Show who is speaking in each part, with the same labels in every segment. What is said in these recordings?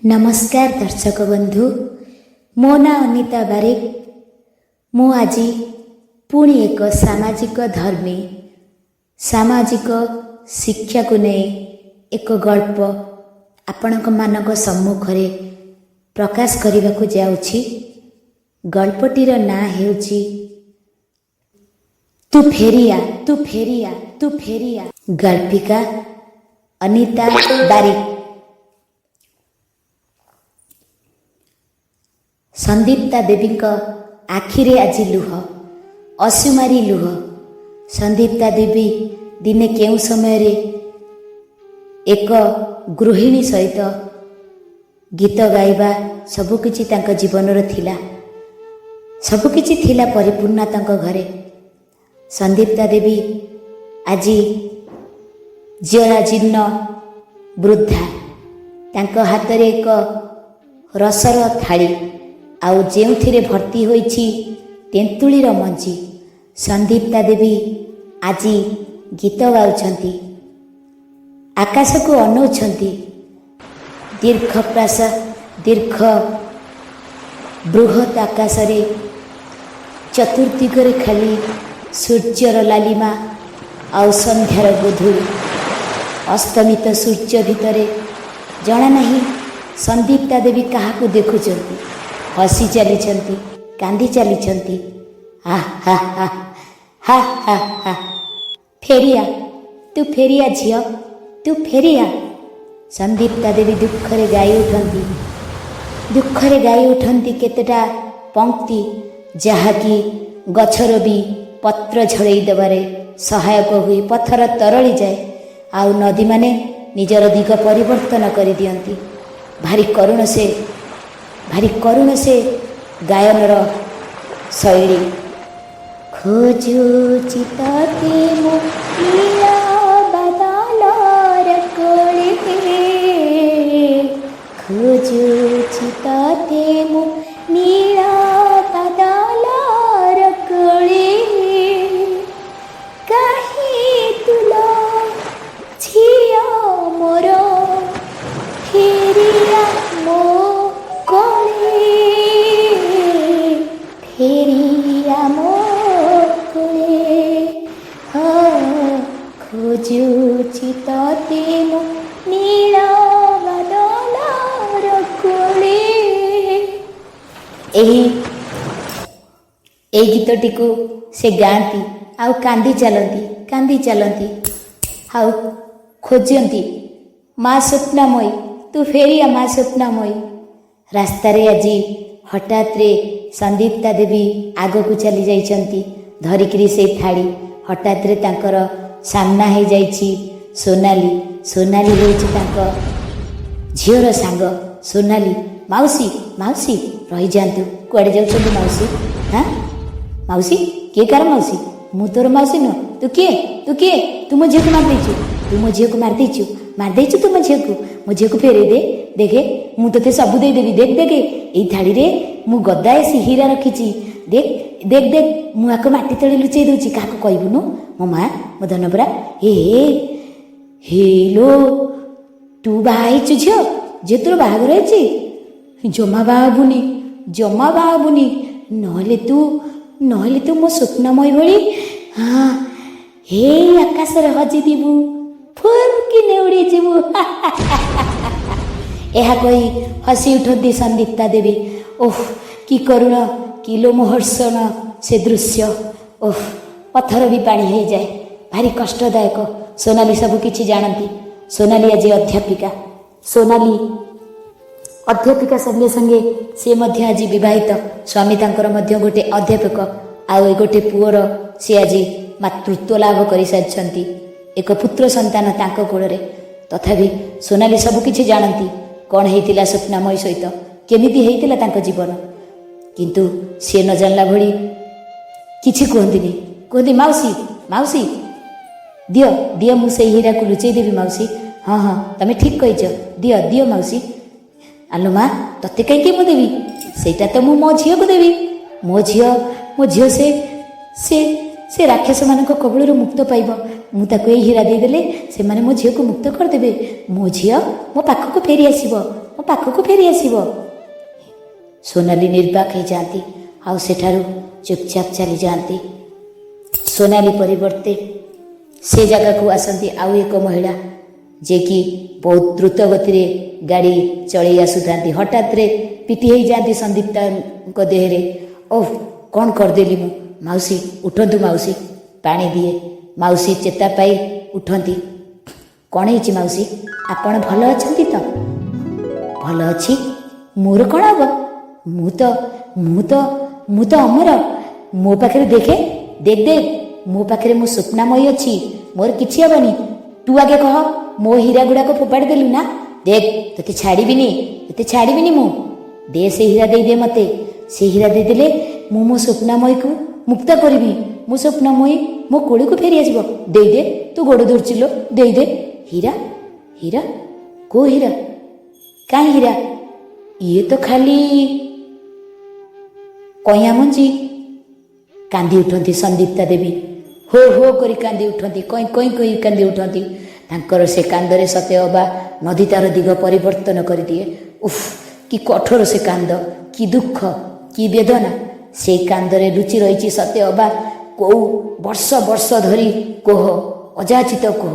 Speaker 1: ନମସ୍କାର ଦର୍ଶକ ବନ୍ଧୁ, ମୋ ନାଁ ଅନିତା ବାରିକ। ମୁଁ ଆଜି ପୁଣି ଏକ ସାମାଜିକ ଧର୍ମୀ, ସାମାଜିକ ଶିକ୍ଷାକୁ ନେଇ ଏକ ଗଳ୍ପ ଆପଣଙ୍କ ସମ୍ମୁଖରେ ପ୍ରକାଶ କରିବାକୁ ଯାଉଛି। ଗଳ୍ପଟିର ନାଁ ହେଉଛି ତୁ ଫେରିଆ, ତୁ ଫେରିଆ, ତୁ ଫେରିଆ। ଗଳ୍ପିକା ଅନିତା ବାରିକ। ସନ୍ଦୀପ୍ତା ଦେବୀଙ୍କ ଆଖିରେ ଆଜି ଲୁହ, ଅସୁମାରୀ ଲୁହ। ସନ୍ଦୀପ୍ତା ଦେବୀ ଦିନେ କେଉଁ ସମୟରେ ଏକ ଗୃହିଣୀ ସହିତ ଗୀତ ଗାଇବା ସବୁକିଛି ତାଙ୍କ ଜୀବନର ଥିଲା, ସବୁକିଛି ଥିଲା ପରିପୂର୍ଣ୍ଣ ତାଙ୍କ ଘରେ। ସନ୍ଦୀପ୍ତା ଦେବୀ ଆଜି ଜରାଜୀର୍ଣ୍ଣ ବୃଦ୍ଧା। ତାଙ୍କ ହାତରେ ଏକ ରସର ଥାଳି, ଆଉ ଯେଉଁଥିରେ ଭର୍ତ୍ତି ହୋଇଛି ତେନ୍ତୁଳିର ମଞ୍ଜି। ସନ୍ଦୀପ୍ତା ଦେବୀ ଆଜି ଗୀତ ଗାଉଛନ୍ତି, ଆକାଶକୁ ଅନଉଛନ୍ତି। ଦୀର୍ଘ ପ୍ରାସ, ଦୀର୍ଘ ବୃହତ୍ ଆକାଶରେ ଚତୁର୍ଦିଗରେ ଖାଲି ସୂର୍ଯ୍ୟର ଲାଲିମା ଆଉ ସନ୍ଧ୍ୟାର ଗୋଧୂଳି। ଅସ୍ତମିତ ସୂର୍ଯ୍ୟ ଭିତରେ ଜଣା ନାହିଁ ସନ୍ଦୀପ୍ତା ଦେବୀ କାହାକୁ ଦେଖୁଛନ୍ତି। ହସି ଚାଲିଛନ୍ତି, କାନ୍ଦି ଚାଲିଛନ୍ତି। ହା ହା ହା ହା ହା ହା। ଫେରିଆ, ତୁ ଫେରିଆ ଝିଅ, ତୁ ଫେରିଆ। ସନ୍ଦୀପ୍ତା ଦେବୀ ଦୁଃଖରେ ଗାଇ ଉଠନ୍ତି, ଦୁଃଖରେ ଗାଇ ଉଠନ୍ତି କେତେଟା ପଙ୍କ୍ତି, ଯାହାକି ଗଛର ବି ପତ୍ର ଝଡ଼େଇ ଦେବାରେ ସହାୟକ ହୁଏ। ପଥର ତରଳି ଯାଏ ଆଉ ନଦୀମାନେ ନିଜର ଦିଗ ପରିବର୍ତ୍ତନ କରିଦିଅନ୍ତି। ଭାରି କରୁଣ ସେ, ଭାରି କରୁଣ ସେ ଗାୟନର ଶୈଳୀ। ଖୋଜୁଛି ତତେ ମୁଁ ନୀଳ ବାଦଲର କୋଳେ, ଖୋଜୁଛି ତତେ ମୁଁ ନୀଳ ବାଦଲର କୋଳେ, କାହିଁ ତୁଲ ଝିଅ ମୋର, ଫେରିଆ ମୋ କୋଳେ, ଫେରିଆ ମୋ କୋଳେ। ହଁ, ଖୋଜୁଛି ତତେ ମୁଁ ନୀଳ ବାଦଲର କୋଳେ। ଏଇ ଗୀତଟିକୁ ସେ ଗାଆନ୍ତି ଆଉ କାନ୍ଦି ଚାଲନ୍ତି, କାନ୍ଦି ଚାଲନ୍ତି ଆଉ ଖୋଜନ୍ତି, ମା ସ୍ୱପ୍ନାମୟୀ, ତୁ ଫେରିଆ ମା ସ୍ୱପ୍ନାମୟୀ। ରାସ୍ତାରେ ଆଜି ହଠାତ୍ରେ ସନ୍ଦୀପ୍ତା ଦେବୀ ଆଗକୁ ଚାଲି ଯାଇଛନ୍ତି ଧରିକିରି ସେଇ ଥାଳି। ହଠାତ୍ରେ ତାଙ୍କର ସାମ୍ନା ହେଇଯାଇଛି ସୋନାଲି। ସୋନାଲି ହେଉଛି ତାଙ୍କ ଝିଅର ସାଙ୍ଗ। ସୋନାଲି, ମାଉସୀ, ମାଉସୀ, ରହିଯାଆନ୍ତୁ। କୁଆଡ଼େ ଯାଉଛନ୍ତି ମାଉସୀ? ହାଁ ମାଉସୀ? କିଏ କାର ମାଉସୀ? ମୁଁ ତୋର ମାଉସୀ ନୁହଁ। ତୁ କିଏ? ତୁ କିଏ? ତୁ ମୋ ଝିଅକୁ ମାରିଦେଇଛୁ, ତୁ ମୋ ଝିଅକୁ ମାରିଦେଇଛୁ, ମାରିଦେଇଛୁ ତୁ ମୋ ଝିଅକୁ। ମୋ ଝିଅକୁ ଫେରେଇ ଦେ। ଦେଖେ, ମୁଁ ତୋତେ ସବୁ ଦେଇଦେବି। ଦେଖ ଦେଖେ, ଏଇ ଥାଳିରେ ମୁଁ ଗଦାଏ ହୀରା ରଖିଛି। ଦେଖ ଦେଖ ଦେଖ, ମୁଁ ଆକୁ ମାଟି ତଳେ ଲୁଚେଇ ଦେଉଛି। କାହାକୁ କହିବୁନୁ ମୋ ମା, ମୋ ଧନ ପରା। ହେ ହେଲୋ, ତୁ ବାହା ହେଇଛୁ ଝିଅ? ଝିଅ, ତୋର ବାହାଘର ହେଇଛି? ଜମା ବାହା ହେବୁନି, ଜମା ବାହା ହେବୁନି, ନହେଲେ ତୁ ମୋ ସ୍ୱପ୍ନମୟୀ ଭଳି ହଁ ହେଇ ଆକାଶରେ ହଜିଯିବୁ, ଫୁର୍କି ଉଡ଼ିଯିବୁ। ଏହା କହି ହସି ଉଠନ୍ତି ସନ୍ଦୀପ୍ତା ଦେବୀ। ଓଃ, କି କରୁଣ, କି ଲୋମହର୍ଷଣ ସେ ଦୃଶ୍ୟ! ଓଃ, ପଥର ବି ପାଣି ହେଇଯାଏ। ଭାରି କଷ୍ଟଦାୟକ। ସୋନାଲି ସବୁ କିଛି ଜାଣନ୍ତି। ସୋନାଲି ଆଜି ଅଧ୍ୟାପିକା। ସୋନାଲି ଅଧ୍ୟାପିକା ସଙ୍ଗେ ସଙ୍ଗେ ସେ ମଧ୍ୟ ଆଜି ବିବାହିତ। ସ୍ୱାମୀ ତାଙ୍କର ମଧ୍ୟ ଗୋଟେ ଅଧ୍ୟାପକ, ଆଉ ଏ ଗୋଟେ ପୁଅର ସେ ଆଜି ମାତୃତ୍ୱ ଲାଭ କରିସାରିଛନ୍ତି। ଏକ ପୁତ୍ର ସନ୍ତାନ ତାଙ୍କ କୋଳରେ। ତଥାପି ସୋନାଲି ସବୁ କିଛି ଜାଣନ୍ତି, କ'ଣ ହେଇଥିଲା ସ୍ୱପ୍ନାମୟୀ ସହିତ, କେମିତି ହେଇଥିଲା ତାଙ୍କ ଜୀବନ। କିନ୍ତୁ ସିଏ ନ ଜାଣିଲା ଭଳି କିଛି କୁହନ୍ତିନି। କୁହନ୍ତି, ମାଉସୀ, ମାଉସୀ, ଦିଅ ଦିଅ, ମୁଁ ସେଇ ହୀରାକୁ ଲୁଚେଇ ଦେବି ମାଉସୀ। ହଁ ହଁ, ତମେ ଠିକ୍ କହିଛ, ଦିଅ ଦିଅ ମାଉସୀ। ଆଲୋ ମା, ତତେ କାହିଁକି ମୁଁ ଦେବି? ସେଇଟା ତ ମୁଁ ମୋ ଝିଅକୁ ଦେବି। ମୋ ଝିଅ, ମୋ ଝିଅ ସେ ସେ ସେ ରାକ୍ଷସମାନଙ୍କ କବଳରୁ ମୁକ୍ତ ପାଇବ। ମୁଁ ତାକୁ ଏଇ ହୀରା ଦେଇଦେଲେ ସେମାନେ ମୋ ଝିଅକୁ ମୁକ୍ତ କରିଦେବେ। ମୋ ଝିଅ ମୋ ପାଖକୁ ଫେରି ଆସିବ। ମୋ ପାଖକୁ ଫେରି ଆସିବ। ସୋନାଲି ନିର୍ବାକ ହେଇଯାଆନ୍ତି ଆଉ ସେଠାରୁ ଚୁପଚାପ ଚାଲିଯାଆନ୍ତି। ସୋନାଲି ପରିବର୍ତ୍ତେ ସେ ଜାଗାକୁ ଆସନ୍ତି ଆଉ ଏକ ମହିଳା, ଯିଏକି ବହୁତ ଦ୍ରୁତ ଗତିରେ ଗାଡ଼ି ଚଳେଇ ଆସୁଥାନ୍ତି। ହଠାତ୍ରେ ପିଟି ହେଇଯାଆନ୍ତି ସନ୍ଦୀପ୍ତାଙ୍କ ଦେହରେ। ଓହ, କ'ଣ କରିଦେଲି ମୁଁ! ମାଉସୀ, ଉଠନ୍ତୁ ମାଉସୀ, ପାଣି ଦିଏ। ମାଉସୀ ଚେତା ପାଇ ଉଠନ୍ତି। କ'ଣ ହେଇଛି ମାଉସୀ? ଆପଣ ଭଲ ଅଛନ୍ତି ତ? ଭଲ ଅଛି? ମୋର କ'ଣ ହବ? ମୁଁ ତ ଅମର। ମୋ ପାଖରେ ଦେଖେ, ଦେଖ ଦେଖ, ମୋ ପାଖରେ ମୋ ସ୍ୱପ୍ନାମୟୀ ଅଛି। ମୋର କିଛି ହବନି। ତୁ ଆଗେ କହ, ମୋ ହୀରା ଗୁଡ଼ାକ ଫୋପାଡ଼ି ଦେଲୁ ନା? ଦେଖ, ତୋତେ ଛାଡ଼ିବିନି, ତୋତେ ଛାଡ଼ିବିନି ମୁଁ। ଦେ, ସେ ହୀରା ଦେଇଦେ ମତେ। ସେ ହୀରା ଦେଇଦେଲେ ମୁଁ ମୋ ସ୍ୱପ୍ନାମୟୀକୁ ମୁକ୍ତ କରିବି। ମୋ ସ୍ୱପ୍ନାମୟୀ ମୋ କୋଳକୁ ଫେରି ଆସିବ। ଦେଇଦେ, ତୁ ଗୋଡ଼ ଧରୁଛି ଲୋ, ଦେଇଦେ। ହୀରା? ହୀରା? କୋଉ ହୀରା? କାହିଁ ହୀରା? ଇଏ ତ ଖାଲି କଇଁଆ ମଞ୍ଜି। କାନ୍ଦି ଉଠନ୍ତି ସନ୍ଦୀପ୍ତା ଦେବୀ। ହୋ ହୋ କରି କାନ୍ଦି ଉଠନ୍ତି, କଇଁ କଇଁ କଇଁ କାନ୍ଦି ଉଠନ୍ତି। ତାଙ୍କର ସେ କାନ୍ଦରେ ସତେ ଅବା ନଦୀ ତାର ଦିଗ ପରିବର୍ତ୍ତନ କରିଦିଏ। ଉଫ୍, କି କଠୋର ସେ କାନ୍ଦ, କି ଦୁଃଖ, କି ବେଦନା! ସେଇ କାନ୍ଦରେ ଲୁଚି ରହିଛି ସତେ ଅବା କୋଉ ବର୍ଷ ବର୍ଷ ଧରି କୋହ, ଅଯାଚିତ କୋହ।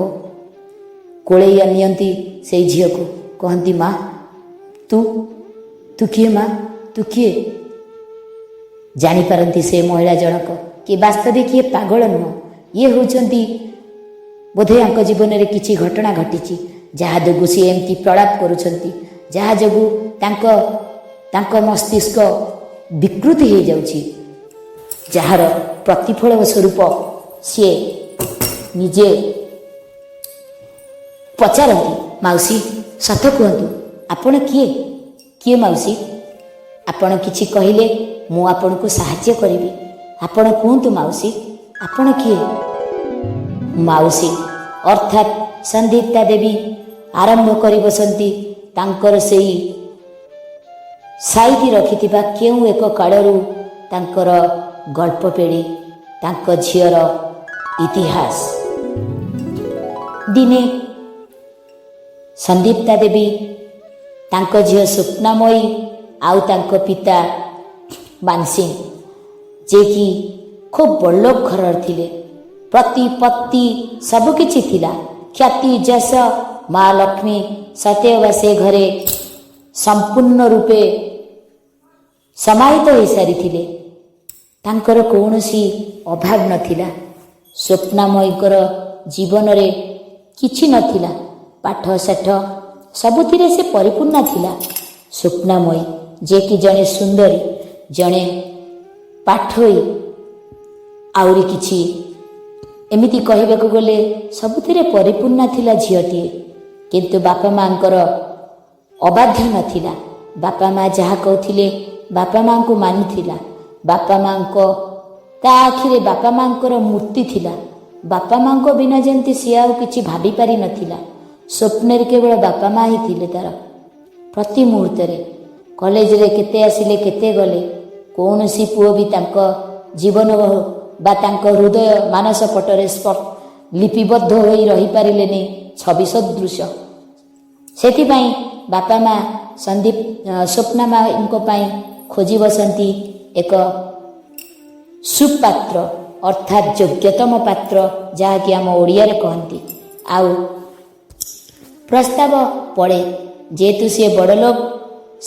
Speaker 1: କୋଳେଇ ନିଅନ୍ତି ସେଇ ଝିଅକୁ। କହନ୍ତି, ମା, ତୁ ତୁ କିଏ? ମା, ତୁ କିଏ? ଜାଣିପାରନ୍ତି ସେ ମହିଳା ଜଣକ କି ବାସ୍ତବିକ ଇଏ ପାଗଳ ନୁହଁ। ଇଏ ହେଉଛନ୍ତି ବୋଧେ ୟାଙ୍କ ଜୀବନରେ କିଛି ଘଟଣା ଘଟିଛି, ଯାହା ଯୋଗୁଁ ସିଏ ଏମିତି ପ୍ରଳାପ କରୁଛନ୍ତି, ଯାହା ଯୋଗୁଁ ତାଙ୍କ ମସ୍ତିଷ୍କ ବିକୃତି ହେଇଯାଉଛି, ଯାହାର ପ୍ରତିଫଳ ସ୍ୱରୂପ ସିଏ ନିଜେ ପଚାରନ୍ତି, ମାଉସୀ, ସତ କୁହନ୍ତୁ, ଆପଣ କିଏ? କିଏ ମାଉସୀ? ଆପଣ କିଛି କହିଲେ ମୁଁ ଆପଣଙ୍କୁ ସାହାଯ୍ୟ କରିବି। ଆପଣ କୁହନ୍ତୁ ମାଉସୀ, ଆପଣ କିଏ? ମାଉସୀ ଅର୍ଥାତ୍ ସନ୍ଦୀପ୍ତା ଦେବୀ ଆରମ୍ଭ କରି ବସନ୍ତି ତାଙ୍କର ସେଇ ସାଇତି ରଖିଥିବା କେଉଁ ଏକ କାଳରୁ ତାଙ୍କର ଗଳ୍ପ ପେଡ଼ି, ତାଙ୍କ ଝିଅର ଇତିହାସ। ଦିନେ ସନ୍ଦୀପ୍ତା ଦେବୀ, ତାଙ୍କ ଝିଅ ସ୍ୱପ୍ନାମୟୀ ଆଉ ତାଙ୍କ ପିତା ମାନସିଂ, ଯିଏକି ଖୁବ୍ ବଡ଼ଲୋକ ଘରର ଥିଲେ, ପ୍ରତିପତ୍ତି ସବୁକିଛି ଥିଲା, ଖ୍ୟାତି ଯଶ, ମା ଲକ୍ଷ୍ମୀ ସତେ ଅବା ସେ ଘରେ ସମ୍ପୂର୍ଣ୍ଣ ରୂପେ ସମାହିତ ହୋଇସାରିଥିଲେ। ତାଙ୍କର କୌଣସି ଅଭାବ ନଥିଲା। ସ୍ୱପ୍ନାମୟୀଙ୍କର ଜୀବନରେ କିଛି ନଥିଲା। ପାଠ ସାଠ ସବୁଥିରେ ସେ ପରିପୂର୍ଣ୍ଣ ଥିଲା। ସ୍ୱପ୍ନାମୟୀ, ଯିଏକି ଜଣେ ସୁନ୍ଦରୀ, ଜଣେ ପାଠୋଇ, ଆହୁରି କିଛି ଏମିତି କହିବାକୁ ଗଲେ ସବୁଥିରେ ପରିପୂର୍ଣ୍ଣ ଥିଲା ଝିଅଟିଏ। କିନ୍ତୁ ବାପା ମାଙ୍କର ଅବାଧ୍ୟ ନଥିଲା। ବାପା ମା ଯାହା କହୁଥିଲେ ବାପା ମାଙ୍କୁ ମାନୁଥିଲା। ବାପା ମାଙ୍କ ତା ଆଖିରେ ବାପା ମାଙ୍କର ମୂର୍ତ୍ତି ଥିଲା। ବାପା ମାଙ୍କ ବିନା ଯେମିତି ସିଏ ଆଉ କିଛି ଭାବି ପାରିନଥିଲା। ସ୍ୱପ୍ନରେ କେବଳ ବାପା ମା ହିଁ ଥିଲେ ତାର ପ୍ରତି ମୁହୂର୍ତ୍ତରେ। କଲେଜରେ କେତେ ଆସିଲେ, କେତେ ଗଲେ, କୌଣସି ପୁଅ ବି ତାଙ୍କ ଜୀବନ ବା ତାଙ୍କ ହୃଦୟ ମାନସ ପଟରେ ଲିପିବଦ୍ଧ ହୋଇ ରହିପାରିଲେନି ଛବି ସଦୃଶ। ସେଥିପାଇଁ ବାପା ମା ସନ୍ଦୀପ ସ୍ୱପ୍ନା ମାଙ୍କ ପାଇଁ ଖୋଜି ବସନ୍ତି ଏକ ସୁପାତ୍ର, ଅର୍ଥାତ୍ ଯୋଗ୍ୟତମ ପାତ୍ର, ଯାହାକି ଆମ ଓଡ଼ିଆରେ କହନ୍ତି। ଆଉ ପ୍ରସ୍ତାବ ପଡ଼େ। ଯେହେତୁ ସିଏ ବଡ଼ଲୋକ,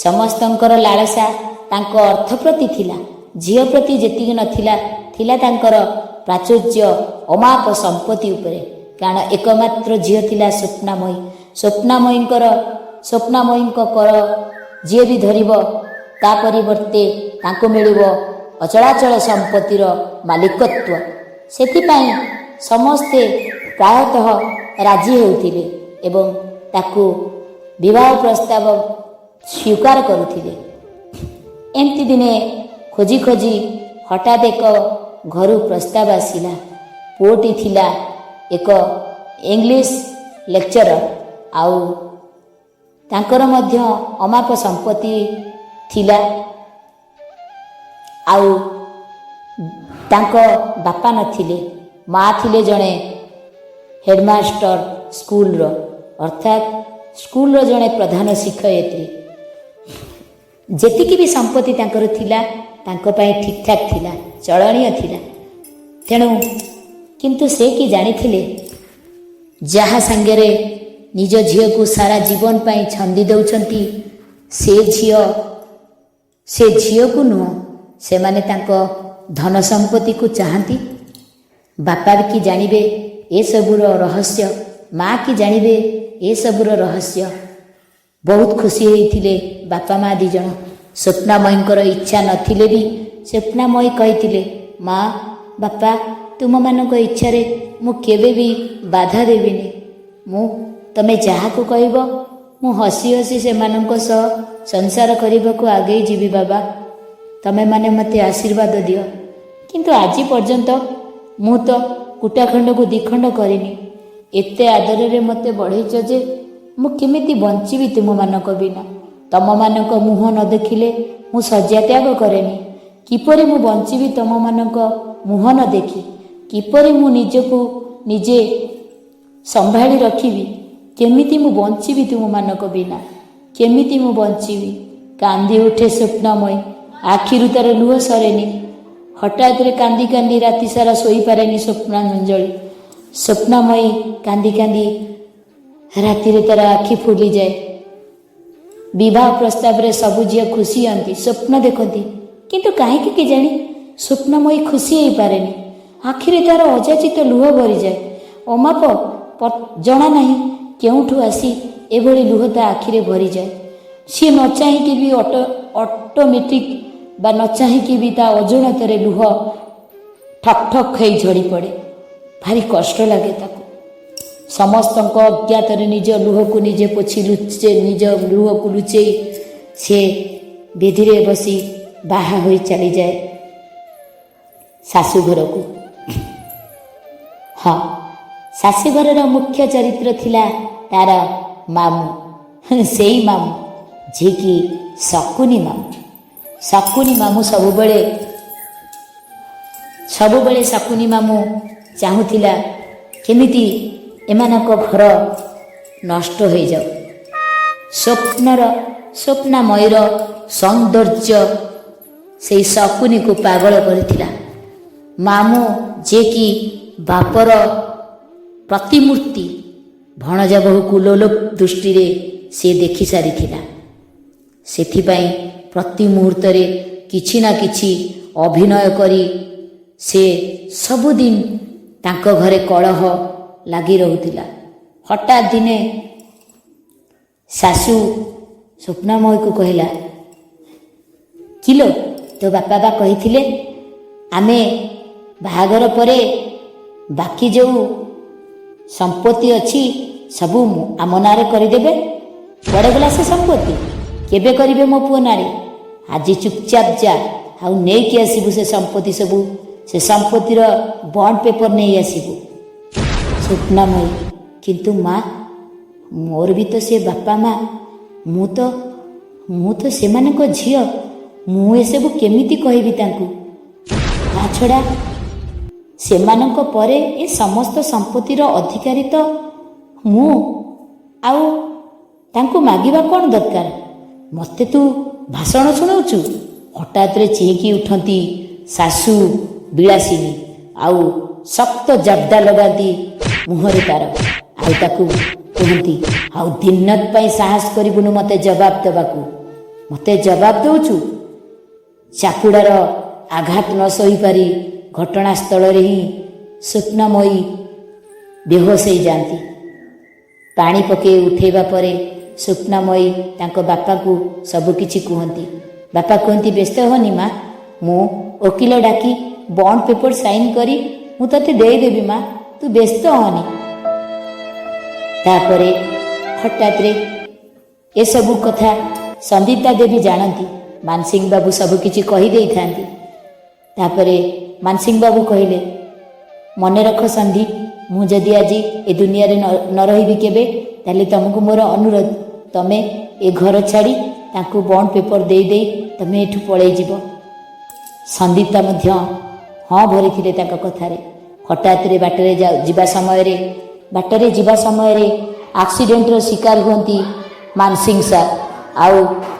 Speaker 1: ସମସ୍ତଙ୍କର ଲାଳସା ତାଙ୍କ ଅର୍ଥ ପ୍ରତି ଥିଲା। ଝିଅ ପ୍ରତି ଯେତିକି ନଥିଲା, ଥିଲା ତାଙ୍କର ପ୍ରାଚୁର୍ଯ୍ୟ, ଅମାପ ସମ୍ପତ୍ତି ଉପରେ। କାରଣ ଏକମାତ୍ର ଝିଅ ଥିଲା ସ୍ୱପ୍ନାମୟୀ। ସ୍ୱପ୍ନାମୟୀଙ୍କ କର ଯିଏ ବି ଧରିବ, ତା ପରିବର୍ତ୍ତେ ତାଙ୍କୁ ମିଳିବ ଅଚଳାଚଳ ସମ୍ପତ୍ତିର ମାଲିକତ୍ୱ। ସେଥିପାଇଁ ସମସ୍ତେ ପ୍ରାୟତଃ ରାଜି ହେଉଥିଲେ ଏବଂ ତାକୁ ବିବାହ ପ୍ରସ୍ତାବ ସ୍ୱୀକାର କରୁଥିଲେ। ଏମିତି ଦିନେ ଖୋଜି ଖୋଜି ହଠାତ୍ ଏକ ଘରୁ ପ୍ରସ୍ତାବ ଆସିଲା। ପୁଅଟି ଥିଲା ଏକ ଇଂଲିଶ ଲେକ୍ଚରର ଆଉ ତାଙ୍କର ମଧ୍ୟ ଅମାପ ସମ୍ପତ୍ତି ଥିଲା। ଆଉ ତାଙ୍କ ବାପା ନଥିଲେ, ମା ଥିଲେ ଜଣେ ହେଡ଼ମାଷ୍ଟର ସ୍କୁଲର, ଅର୍ଥାତ୍ ସ୍କୁଲର ଜଣେ ପ୍ରଧାନ ଶିକ୍ଷୟିତ୍ରୀ। ଯେତିକି ବି ସମ୍ପତ୍ତି ତାଙ୍କର ଥିଲା, ତାଙ୍କ ପାଇଁ ଠିକ୍ଠାକ୍ ଥିଲା, ଚଳଣୀୟ ଥିଲା। ତେଣୁ କିନ୍ତୁ ସେ କି ଜାଣିଥିଲେ, ଯାହା ସାଙ୍ଗରେ ନିଜ ଝିଅକୁ ସାରା ଜୀବନ ପାଇଁ ଛନ୍ଦି ଦେଉଛନ୍ତି, ସେ ଝିଅ ସେ ଝିଅକୁ ନୁହଁ, ସେମାନେ ତାଙ୍କ ଧନ ସମ୍ପତ୍ତିକୁ ଚାହାନ୍ତି। ବାପା କି ଜାଣିବେ ଏସବୁର ରହସ୍ୟ? ମା କି ଜାଣିବେ ଏସବୁର ରହସ୍ୟ? ବହୁତ ଖୁସି ହେଇଥିଲେ ବାପା ମା ଦୁଇ ଜଣ। ସ୍ୱପ୍ନାମୟୀଙ୍କର ଇଚ୍ଛା ନଥିଲେ ବି ସ୍ୱପ୍ନାମୟୀ କହିଥିଲେ, ମା, ବାପା, ତୁମମାନଙ୍କ ଇଚ୍ଛାରେ ମୁଁ କେବେ ବି ବାଧା ଦେବିନି। ମୁଁ ତମେ ଯାହାକୁ କହିବ, ମୁଁ ହସି ହସି ସେମାନଙ୍କ ସହ ସଂସାର କରିବାକୁ ଆଗେଇ ଯିବି। ବାବା, ତମେମାନେ ମୋତେ ଆଶୀର୍ବାଦ ଦିଅ। କିନ୍ତୁ ଆଜି ପର୍ଯ୍ୟନ୍ତ ମୁଁ ତ କୁଟାଖଣ୍ଡକୁ ଦ୍ୱିଖଣ୍ଡ କରିନି। ଏତେ ଆଦରରେ ମୋତେ ବଢ଼େଇଛ ଯେ ମୁଁ କେମିତି ବଞ୍ଚିବି ତୁମମାନଙ୍କ ବିନା? ତମମାନଙ୍କ ମୁହଁ ନ ଦେଖିଲେ ମୁଁ ଶଯ୍ୟା ତ୍ୟାଗ କରେନି। କିପରି ମୁଁ ବଞ୍ଚିବି ତମମାନଙ୍କ ମୁହଁ ନ ଦେଖି? କିପରି ମୁଁ ନିଜକୁ ନିଜେ ସମ୍ଭାଳି ରଖିବି? କେମିତି ମୁଁ ବଞ୍ଚିବି ତୁମମାନଙ୍କ ବିନା? କେମିତି ମୁଁ ବଞ୍ଚିବି? କାନ୍ଦି ଉଠେ ସ୍ୱପ୍ନମୟୀ। ଆଖିରୁ ତାର ଲୁହ ସରେନି। ହଠାତ୍ରେ କାନ୍ଦି କାନ୍ଦି ରାତି ସାରା ଶୋଇପାରେନି ସ୍ୱପ୍ନାଞ୍ଜଳି। ସ୍ୱପ୍ନମୟୀ କାନ୍ଦି କାନ୍ଦି ରାତିରେ ତାର ଆଖି ଫୁଲିଯାଏ। ବିବାହ ପ୍ରସ୍ତାବରେ ସବୁ ଝିଅ ଖୁସି ହୁଅନ୍ତି, ସ୍ୱପ୍ନ ଦେଖନ୍ତି। କିନ୍ତୁ କାହିଁକି କେଜାଣି ସ୍ୱପ୍ନମୟୀ ଖୁସି ହେଇପାରେନି। ଆଖିରେ ତାର ଅଯାଚିତ ଲୁହ ଭରିଯାଏ। ଅମାପ ଜଣା ନାହିଁ କେଉଁଠୁ ଆସି ଏଭଳି ଲୁହ ତା ଆଖିରେ ଭରିଯାଏ। ସିଏ ନ ଚାହିଁକି ବି ଅଟୋମେଟିକ୍ ବା ନ ଚାହିଁକି ବି ତା ଅଜାଣତରେ ଲୁହ ଠକ୍ ଠକ୍ ହେଇ ଝଡ଼ି ପଡ଼େ। ଭାରି କଷ୍ଟ ଲାଗେ ତାକୁ। ସମସ୍ତଙ୍କ ଅଜ୍ଞାତରେ ନିଜ ଲୁହକୁ ନିଜେ ପୋଛି ଲୁଚେ, ନିଜ ଲୁହକୁ ଲୁଚେଇ ସେ ବେଦିରେ ବସି ବାହା ହୋଇ ଚାଲିଯାଏ ଶାଶୁଘରକୁ। ହଁ, ଶାଶୁଘରର ମୁଖ୍ୟ ଚରିତ୍ର ଥିଲା ତାର ମାମୁଁ। ସେଇ ମାମୁଁ ଯିଏକି ଶକୁନି ମାମୁଁ। ଶକୁନି ମାମୁଁ ସବୁବେଳେ ସବୁବେଳେ, ଶକୁନି ମାମୁଁ ଚାହୁଁଥିଲା କେମିତି ଏମାନଙ୍କ ଘର ନଷ୍ଟ ହୋଇଯାଉ। ସ୍ୱପ୍ନର ସ୍ୱପ୍ନାମୟୀର ସୌନ୍ଦର୍ଯ୍ୟ ସେଇ ଶକୁନିକୁ ପାଗଳ କରିଥିଲା। ମାମୁଁ ଯିଏକି ବାପର ପ୍ରତିମୂର୍ତ୍ତି, ଭଣଜା ବୋହୂକୁ ଲୋଲୁପ ଦୃଷ୍ଟିରେ ସେ ଦେଖି ସାରିଥିଲା। ସେଥିପାଇଁ ପ୍ରତି ମୁହୂର୍ତ୍ତରେ କିଛି ନା କିଛି ଅଭିନୟ କରି ସେ ସବୁଦିନ ତାଙ୍କ ଘରେ କଳହ ଲାଗି ରହୁଥିଲା। ହଠାତ୍ ଦିନେ ଶାଶୁ ସ୍ୱପ୍ନମୟୀକୁ କହିଲା, କିଲୋ, ତୋ ବାପା ବା କହିଥିଲେ ଆମେ ବାହାଘର ପରେ ବାକି ଯେଉଁ ସମ୍ପତ୍ତି ଅଛି ସବୁ ଆମ ନାଁରେ କରିଦେବେ। କୁଆଡ଼େ ଗଲା ସେ ସମ୍ପତ୍ତି? କେବେ କରିବେ ମୋ ପୁଅ ନାଁରେ? ଆଜି ଚୁପଚାପ ଯା ଆଉ ନେଇକି ଆସିବୁ ସେ ସମ୍ପତ୍ତି ସବୁ, ସେ ସମ୍ପତ୍ତିର ବଣ୍ଡ ପେପର ନେଇ ଆସିବୁ। ସ୍ୱପ୍ନମୟୀ, କିନ୍ତୁ ମା, ମୋର ବି ତ ସେ ବାପା ମା। ମୁଁ ତ ସେମାନଙ୍କ ଝିଅ। ମୁଁ ଏସବୁ କେମିତି କହିବି ତାଙ୍କୁ? ତା ଛଡ଼ା ସେମାନଙ୍କ ପରେ ଏ ସମସ୍ତ ସମ୍ପତ୍ତିର ଅଧିକାରୀ ତ ମୁଁ। ଆଉ ତାଙ୍କୁ ମାଗିବା କ'ଣ ଦରକାର? ମୋତେ ତୁ ଭାଷଣ ଶୁଣାଉଛୁ? ହଠାତ୍ରେ ଚିହିଁକି ଉଠନ୍ତି ଶାଶୁ ବିଳାସିନୀ ଆଉ ଶକ୍ତ ଜାବଡ଼ା ଲଗାନ୍ତି ମୁହଁରେ ତାର ଆଉ ତାକୁ କୁହନ୍ତି, ଆଉ ଦିନକ ପାଇଁ ସାହସ କରିବୁନୁ ମୋତେ ଜବାବ ଦେବାକୁ? ମୋତେ ଜବାବ ଦେଉଛୁ? ଚାପୁଡ଼ାର ଆଘାତ ନ ସହିପାରି ଘଟଣାସ୍ଥଳରେ ହିଁ ସ୍ୱପ୍ନମୟୀ ବେହୋସ ହେଇଯାଆନ୍ତି। ପାଣି ପକାଇ ଉଠେଇବା ପରେ ସ୍ୱପ୍ନମୟୀ ତାଙ୍କ ବାପାଙ୍କୁ ସବୁକିଛି କୁହନ୍ତି। ବାପା କୁହନ୍ତି, ବ୍ୟସ୍ତ ହନି ମା, ମୁଁ ଓକିଲ ଡାକି ବଣ୍ଡ ପେପର ସାଇନ୍ କରି ମୁଁ ତୋତେ ଦେଇଦେବି। ମା, ତୁ ବ୍ୟସ୍ତ ହନି। ତାପରେ ହଠାତ୍ରେ ଏସବୁ କଥା ସନ୍ଦୀପ୍ତା ଦେବୀ ଜାଣନ୍ତି। ମାନସିଂହ ବାବୁ ସବୁକିଛି କହିଦେଇଥାନ୍ତି। ତାପରେ ମାନସିଂହ ବାବୁ କହିଲେ, ମନେ ରଖ ସନ୍ଧି, ମୁଁ ଯଦି ଆଜି ଏ ଦୁନିଆରେ ନ ରହିବି କେବେ, ତାହେଲେ ତମକୁ ମୋର ଅନୁରୋଧ, ତମେ ଏ ଘର ଛାଡ଼ି ତାଙ୍କୁ ବଣ୍ଡ ପେପର ଦେଇ ଦେଇ ତମେ ଏଠୁ ପଳେଇ ଯିବ। ସନ୍ଦୀପ୍ତା ମଧ୍ୟ ହଁ ଭରିଥିଲେ ତାଙ୍କ କଥାରେ। ହଠାତ୍ରେ ବାଟରେ ଯିବା ସମୟରେ ଆକ୍ସିଡେଣ୍ଟର ଶିକାର ହୁଅନ୍ତି ମାନସିଂହ ସାର୍ ଆଉ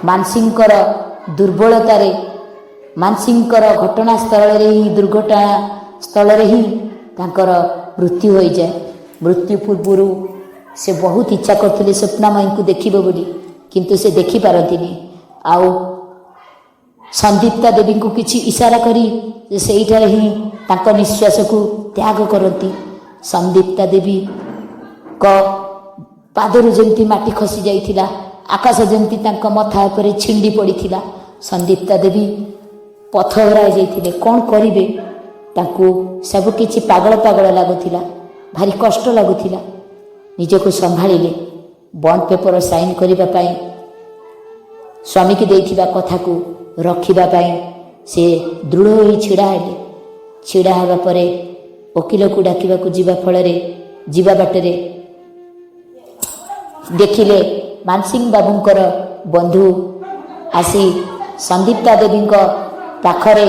Speaker 1: ମାନସିଂଙ୍କର ଦୁର୍ବଳତାରେ ମାନସିଂଙ୍କର ଘଟଣାସ୍ଥଳରେ ହିଁ, ଦୁର୍ଘଟଣା ସ୍ଥଳରେ ହିଁ ତାଙ୍କର ମୃତ୍ୟୁ ହୋଇଯାଏ। ମୃତ୍ୟୁ ପୂର୍ବରୁ ସେ ବହୁତ ଇଚ୍ଛା କରୁଥିଲେ ସ୍ୱପ୍ନାମୟୀଙ୍କୁ ଦେଖିବେ ବୋଲି, କିନ୍ତୁ ସେ ଦେଖିପାରନ୍ତିନି। ଆଉ ସନ୍ଦୀପ୍ତା ଦେବୀଙ୍କୁ କିଛି ଇଶାରା କରି ସେ ସେଇଠାରେ ହିଁ ତାଙ୍କ ନିଶ୍ୱାସକୁ ତ୍ୟାଗ କରନ୍ତି। ସନ୍ଦୀପ୍ତା ଦେବୀଙ୍କ ପାଦରୁ ଯେମିତି ମାଟି ଖସି ଯାଇଥିଲା, ଆକାଶ ଯେମିତି ତାଙ୍କ ମଥା ଉପରେ ଛିଣ୍ଡି ପଡ଼ିଥିଲା। ସନ୍ଦୀପ୍ତା ଦେବୀ ପଥ ହରାଇ ଯାଇଥିଲେ। କ'ଣ କରିବେ? ତାଙ୍କୁ ସବୁକିଛି ପାଗଳ ପାଗଳ ଲାଗୁଥିଲା, ଭାରି କଷ୍ଟ ଲାଗୁଥିଲା। ନିଜକୁ ସମ୍ଭାଳିଲେ। ବଣ୍ଡ ପେପର ସାଇନ୍ କରିବା ପାଇଁ, ସ୍ୱାମୀକି ଦେଇଥିବା କଥାକୁ ରଖିବା ପାଇଁ ସେ ଦୃଢ଼ ହୋଇ ଛିଡ଼ା ହେଲେ। ଛିଡ଼ା ହେବା ପରେ ଓକିଲକୁ ଡାକିବାକୁ ଯିବା ଫଳରେ, ଯିବା ବାଟରେ ଦେଖିଲେ ମାନସିଂ ବାବୁଙ୍କର ବନ୍ଧୁ ଆସି ସନ୍ଦୀପ୍ତା ଦେବୀଙ୍କ ପାଖରେ